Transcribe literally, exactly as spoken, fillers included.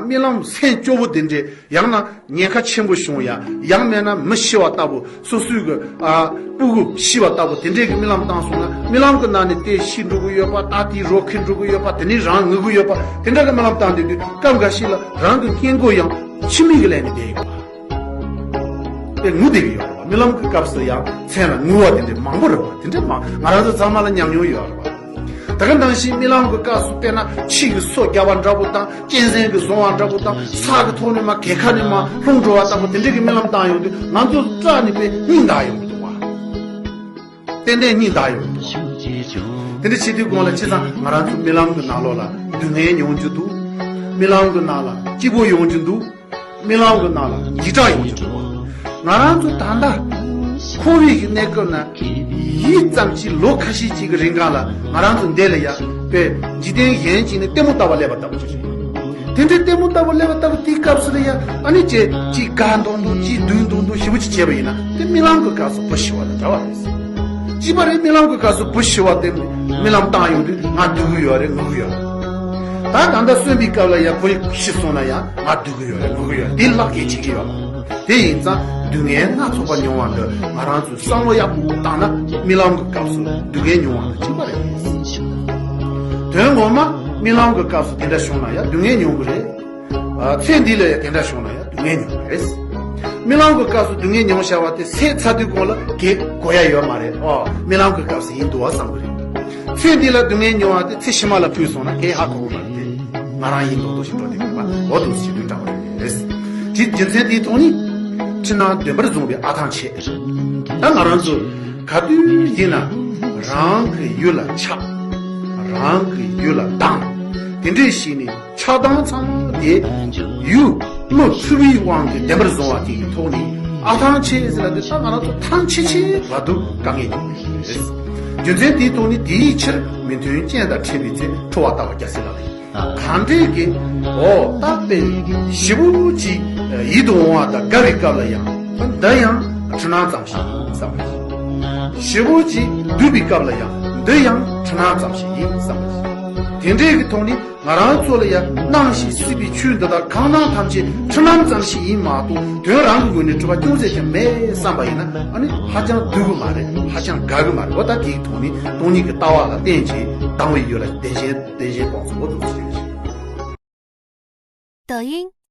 རྨི་ལམ་སེམས་སྐྱོ་བོ་དེ་འདྲས། ཡང་ན་ཉེན་ཁ་ཆེན་པོ་བྱུང་ཡ། ཡང་མིན་ན་མི་ཤི་བ་ལྟ་བུ། སོ་སོའི་གི་ཨ་སྤུ་གུ་ཤི་བ་ལྟ་བུ། དེ་འདྲས་ཀྱི་རྨི་ལམ་བཏང་སོང་ན། རྨི་ལམ་གི་ནང་ནས་དེ་ཤི་འགྲོ་གི་ཡོད་པ། ད་དེའི་རོ་ཁེ་འགྲོ་གི་ཡོད་པ། དེ་ནས་རང་ངུ་གི་ཡོད་པ། དེ་འདྲ་གི་རྨི་ལམ་བཏང་བསྡད་དུས། སྐབས་འགའ་ཞིག་ལ་རང་གི་སྙིང་གོ་ཡང་ཕྱི་མིག་གི་ལས་ནས་བསྡད་ཡོད་པ། དེ་ངུ་བསྡད་ཀྱི་ཡོད་རེད་བ། རྨི་ལམ་གྱི་སྐབས་སུ་ཡང་མཚན་ལ་ངུ་བ་དེ་འདྲ་མང་པོ་རེད་བ། དེ་འདྲ་མང་། ང་རང་ཚོ་ཚང་མ་ལ་ཉམས་མྱོང་ཡོད་རེད་བ། ད་ག་ནང་བཞིན་རྨི་ལམ་གྱི་སྐབས་སུ་དཔེར་ན་ཁྱི་གིས་སོ་རྒྱག་པ་འདྲ་པོ་དང་། གཅན་གཟན་གྱིས་བཟུང་བ་འདྲ་པོ་དང་། ས་གི་ཐོག་ནས་མར་གད་ཁ་ནས་མར་ལྷུང་འགྲོ་བ་ལྟ་བུ། དེ་འདྲ་གི་རྨི་ལམ་བཏང་ཡོང་དུས། ང་ཚོ་སྐྲག་ནས་དཔེ་སྙིང་འདར་ཡོང་གི་འདུག་བ། ཏན་ཏན་སྙིང་འདར་ཡོང་གི་འདུག་བ། དེ་འདྲ་བྱེད་དུས་གོང་ལ་བྱས་ཙང་། ང་རང་ཚོ་རྨི་ལམ་གྱི་ནང་ལོགས་ལ་སྡུག་བསྔལ་མྱོང་རྒྱུ་འདུག་རྨི་ལམ་གྱི་ནང་ལ་སྐྱིད་པོ་ཡོང་རྒྱུ་འདུག་རྨི་ལམ་གྱི་ནང་ལ་འཇིགས་སྐྲག་ཡོང་རྒྱུ་འདུག་ང་རང་ཚོ་ད་ལྟ་འཁོར་བའི་གི་གནས་སྐབས་ན། ཡུད་ཙམ་ཅིག་ལོ་ཁ་ཤས་ཅིག་གི་རིང་ག་ལ་ང་རང་ཚོ་འདི་ལ་ཡ་དཔེ་འཇིག་རྟེན་གཞན་ཅིག་ནས་ལྟད་མོ་ལྟ་བ་སླེབས་པ་ལྟ་བུ་ཅིག་རེད། དེ་འདྲའི་ལྟད་མོ་ལྟ་བུ་སླེབས་པ་ལྟ་བུ་དེའི་སྐབས་སུ་ལ་ཡ། ཨ་ནི་ཅིག་ཅིག་དགའ་མདོག་མདོག་ཅིག་སྡུག་མདོག་མདོག་ཞེ་པོ་ཅིག་བྱས་པ་ཡིན་ན། དེ་རྨི་ལམ་གྱི་སྐབས་སུ་བུ་ཤི་བ་དང་འདྲ་བ་རེད། ཅི་པ་རེད། རྨི་ལམ་གྱི་སྐབས་སུ་བུ་ཤི་བ་དེ་རྨི་ལམ་བཏང་ཡོང་དུས། ང་སྡུག་གི་ཡོད་རེད། ངུ་གི་ཡོད་རེད། ད་ད་ལྟ་གསོན་པའི་སྐབས་ལ་ཡ་བུ་ཤི་སོང་ན་ཡང་ང་སྡུག་གི་ཡོད་རེད། ངུ་གི་ཡོད་རེད། དེ་ལག་གིས་བྱེད་ཀྱི་ཡོད་མ་རེད། དེ་ཡིན་ཙང་སྡུག་བསྔལ་སྣ་ཚོགས་པ་མྱོང་བ་འདི། ང་རང་ཚོས་བསམ་བློ་ཡག་པོ་བཏང་ན། རྨི་ལམ་གྱི་སྐབས་སུ་སྡུག་བསྔལ་མྱོང་བ་དང་གཅིག་པ་རེད། དོན་ངོ་མ་རྨི་ལམ་གྱི་སྐབས་སུ་དེ་འདྲ་བྱུང་ན་ཡང་སྡུག་བསྔལ་མྱོང་གི་རེད། ཨ། ཚེ་འདི་ལ་ཡང་དེ་འདྲ་བྱུང་ན་ཡང་སྡུག་བསྔལ་མྱོང་གི་རེད། རྨི་ལམ་གྱི་སྐབས་སུ་སྡུག་བསྔལ་མྱོང་བྱ་བ་དེ་ཟད་ཚར་དུས་གོང་ལ་གས་གོ་ཡ་ཡོད་མ་རེད། ཨོ། རྨི་ལམ་གྱི་སྐབས་སུ་ཡིན་འདུག་བསམ་གི་རེད། ཚེ་འདི་ལ་སྡུག་བསྔལ་མྱོང་བ་དེ་ཚེ་ཕྱི་མ་ལ་ཕུལ་སོང་ན་གས་ཧ་གོ་གི་མ་རེད་དེ། ང་རང་ཡིན་མདོག་མདོག་ཞིག་འགྲོ་བསྡད་ཀྱི་ཡོད་པ། འོ་འདུག་སེ་ཞིག་འདུག་འདྲ་བ་རེད། དེའི་རྒྱུ་མཚན་དེའི་ཐོག་ནས། འཁྲུལ་སྣང་བདེན་པར་བཟུང་བའི་ཨ་ཐང་ཆད། ད་ང་རང་ཚོ་ག་དུས་ཡིན་ན་རང་གི་ཡུལ་ལ་ཆགས། རང་གི་ཡུལ་ལ་སྡང་། དེ་འདྲས་བྱས་ནས་ཆགས་སྡང་ཚང་མ་དེ་ཡུལ་མི་འཁྲུལ་པའི་དབང་གིས་བདེན་པར་བཟུང་བ་དེ་གི་ཐོག་ནས་ཨ་ཐང་ཆད་ཟེར་ལབ་དུས། ད་ང་རང་ཚོ་ཐང་ཆད་ཆད་བར་དུ་དཀའ་ངལ་ཡོང་གི་རེད། རྒྱུ་མཚན་དེའི་ཐོག་ནས་དེའི་ཕྱིར་མི་མཐུན་རྐྱེན་དང་འཕྲད་པའི་ཚེ་ཁྲོ་བ་ལྟ་བུ་རྒྱལ་སྲས་ལག་ལེན། གང་འདྲས་ཀྱི། འོ། ད་དཔེ་ཞེ་པོ་ཅིག་ཡིད་དུ་འོང་བ་དང་དགའ་བའི་སྐབས་ལ་ཡང་འདི་ཡང་འཁྲུལ་སྣང་ཙམ་ཞིག་ཡིན་བསམ་པ་ཞིག་ཞེ་པོ་ཅིག་སྡུག་པའི་སྐབས་ལ་ཡང་འདི་ཡང་འཁྲུལ་སྣང་ཙམ་ཞིག་ཡིན་བསམ་པ་ཞིག་དེ་འདྲས་ཀྱི་ཐོག་ནས་ང་རང་ཚོ་ལ་ཡང་སྣང་ཞིང་སྲིད་པའི་ཆོས་འདི་དག་གང་སྣང་ཐམས་ཅད་འཁྲུལ་སྣང་ཙམ་ཞིག་ཡིན་མ་གཏོགས། དོན་རང་གི་ངོས་ནས་གྲུབ་པ་ཅུང་ཟད་ཀྱང་མེད་བསམ་པ་ཡིན་ན། ཨ་ནི་ཧ་ཅང་སྡུག་གི་མ་རེད། ཧ་ཅང་དགའ་གི་མ་རེད། འོ། ད་དེའི་ཐོག་ནས་སྟོང་ཉིད་ཀྱི་ལྟ་བ་ལ་བརྟེན་བྱས་སྡང་བའི་ཡུལ་ལ་བདེན་ཞེན། བདེན་ཞེན་སྤོང་ཚུལ། འོ་འདུག་ཟེར་གྱི་ཡོད། 抖音